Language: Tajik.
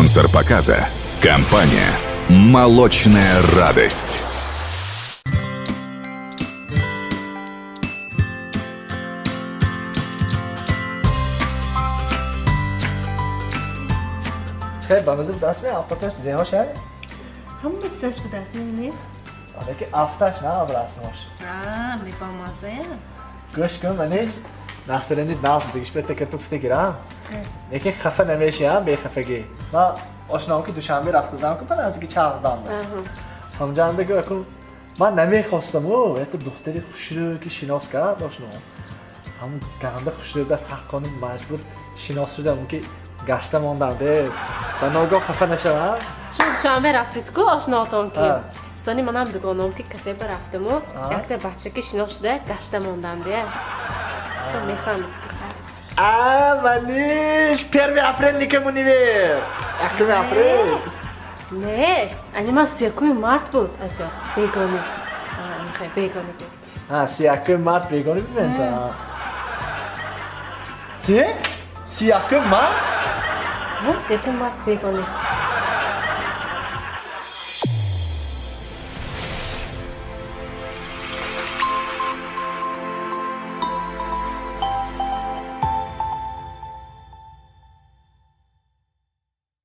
Спонсор показа – компания «Молочная радость». Хеле бамаза будаст, афташ зеҳош ҳа? Ҳама чизаш будаст, мебинед? Леки афташ на расмош. Не бамазая. Гӯш кун, маниш настроени наз дигиш бета капа пуфта гирам. Лекин хафа намешиям, бехафагӣ. Ман ошноам ки Душанбе рафта будам, ку ба наздики Чағздам. Ҳамҷанда ку акун ман намехостаму, якта духтари хушрӯ ки шинос кард ошноам. Ҳамун ганда хушрӯ даст ҳаққони маҷбур шинос шудам, ки гашта мондам, де. Ба ногоҳ хафа нашавам. Шумо Душанбе рафтед ку ошноатон ки? Сони манам дугоном ки кафе ба рафтаму, якта бача ки шинос шуда гашта мондам, де. Шумо мефаҳмед. А, маниш, 1 апрел никому не вер. 1 апрел. Не, ани ман 31 март буд, асо, бегони. Михай, бегони буд. А, 31 март бегони буд, мента. Чи? 31 март? Бу, 31 март бегони.